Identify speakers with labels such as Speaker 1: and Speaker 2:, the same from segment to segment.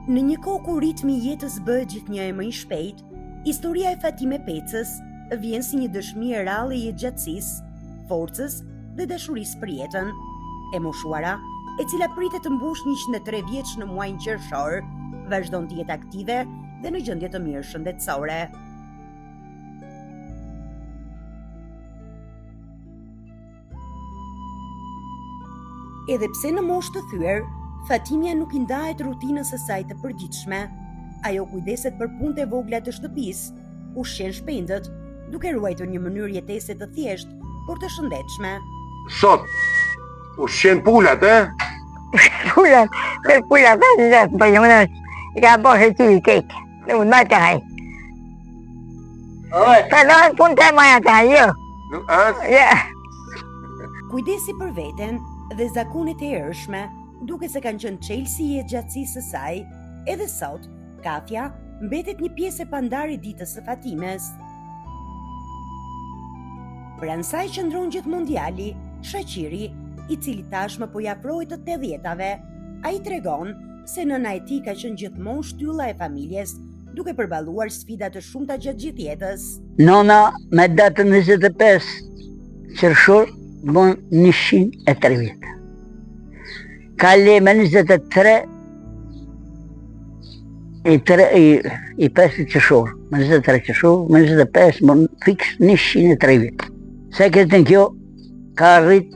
Speaker 1: Në një kohë kur ritmi i jetës bëhet gjithnjë e më i shpejtë, historia e Fatime Pecës vjen si një dëshmi e rrallë e jetëgjatësisë, forcës dhe dashurisë për jetën. E moshuara, e cila pritet të mbushë 103 vjeç në muajin qershor, vazhdon të jetë aktive dhe në gjendje të mirë shëndetësore. Edhe pse në moshë të thyer, Fatimja nuk i ndahet rutinës së saj të përditshme. Ajo kujdeset për punët e vogla të shtëpisë, ushqen shpendët, duke ruajtur një mënyrë jetese të thjeshtë, por të shëndetshme.
Speaker 2: Sot ushqen pulat, e?
Speaker 3: Pulat, me pulat, e në po jam në i ka bërë ti i keq. Nuk më të haj. Oj. Pa në punë të maja të haj, jo.
Speaker 2: Nuk as?
Speaker 3: Ja.
Speaker 1: Kujdesi për veten dhe zakonet e hershme duket se kanë qenë çelësi i jetëgjatësisë së saj. Edhe sot, kafja mbetet një pjesë e pandarë e ditës së Fatimes. Pranë saj qëndron gjithmonë djali, Shaqiri, i cili tashmë po i afrohet të 80-tave. Ai tregon se nëna e tij ka qenë gjithmonë shtylla e familjes, duke përballuar sfida të shumta gjatë gjithë jetës.
Speaker 4: Nona me datën 25 qershor bën 103 vjet. Ka le me 23 i, tre, i, i 5 qershor, me 23 qershor, me 25 bën fiks 103 vjet. Se këtë kjo ka rrit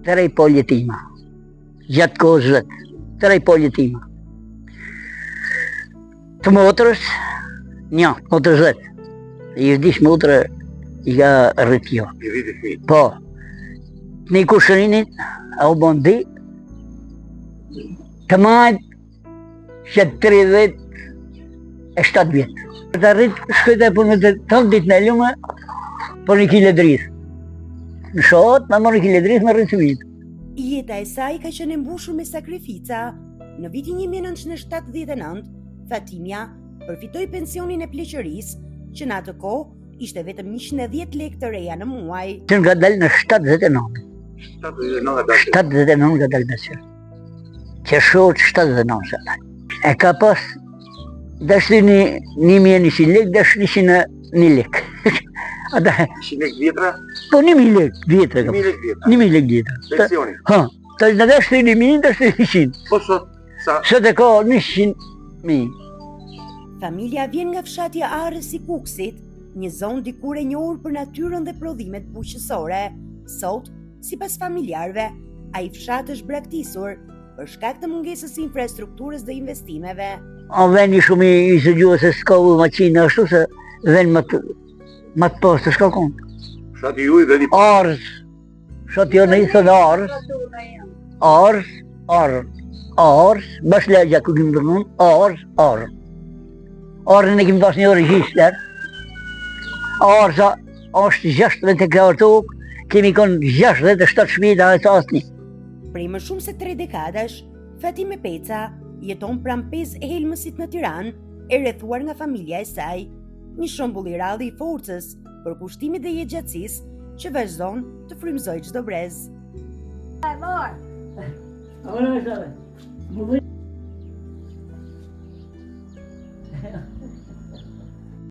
Speaker 4: tre palë jetima. Gjatë kohës vet, tre palë jetima. Të motrës, një, motrës vet. I vdiq motra i ka rrit kjo.
Speaker 2: I rriti fëmijë.
Speaker 4: Po. Një kushërinit, a u bon di, të majt, që 37 vjet. Të rrit, shkojt e punë të të ditë në lume, për një kile drithë. Në shotë, me marrë një kile drithë, me rritë fëmijët.
Speaker 1: Jeta e saj ka qenë e mbushur me sakrifica. Në vitin 1979, Fatimja përfitoi pensionin e pleqërisë, që në atë kohë ishte vetëm 110 lekë të reja në muaj.
Speaker 4: Që nga dalë në 79.
Speaker 2: 79 nga dalë.
Speaker 4: 79 nga dalë pension. Qershor 79 sa dalë. E ka pas dashti një 1100 lekë, dashti 101 lekë.
Speaker 2: Ata... 100 lekë vjetra?
Speaker 4: Po 1000 lekë vjetra.
Speaker 2: 1000 lekë vjetra.
Speaker 4: 1000 lekë vjetra.
Speaker 2: Pensioni.
Speaker 4: Ha, të në dashti 1000, dashti 100.
Speaker 2: Po sot, sa?
Speaker 4: Sot e ka 100 mijë.
Speaker 1: Familja vjen nga fshati Arrës i Kukësit, një zonë dikur e njohur për natyrën dhe prodhimet bujqësore. Sot, sipas familjarëve, ai fshat është braktisur për shkak të mungesës së infrastrukturës dhe investimeve.
Speaker 4: A veni shumë i izoluar se s'ka ujë maqinë ashtu se ven më të më të pastër s'ka konë.
Speaker 2: Fshati juaj veni
Speaker 4: Arrës. Fshati jonë i thonë Arrës. Arrës, Arrës. Arrës, bash lagja ku kemi dhënë, Arrës, Arrës. Arrën e kemi pas një orë gjysë Arrëza është 60 hektar tokë, kemi konë 67 shpi dhe e të asni.
Speaker 1: Prej më shumë se tre dekadash, Fatime Peca jeton pranë Pezë Helmësit në Tiranë, e rrethuar nga familja e saj. Një shembull i rrallë i forcës, përkushtimit dhe jetëgjatësisë që vazhdon të frymëzojë çdo brez.
Speaker 3: E morë!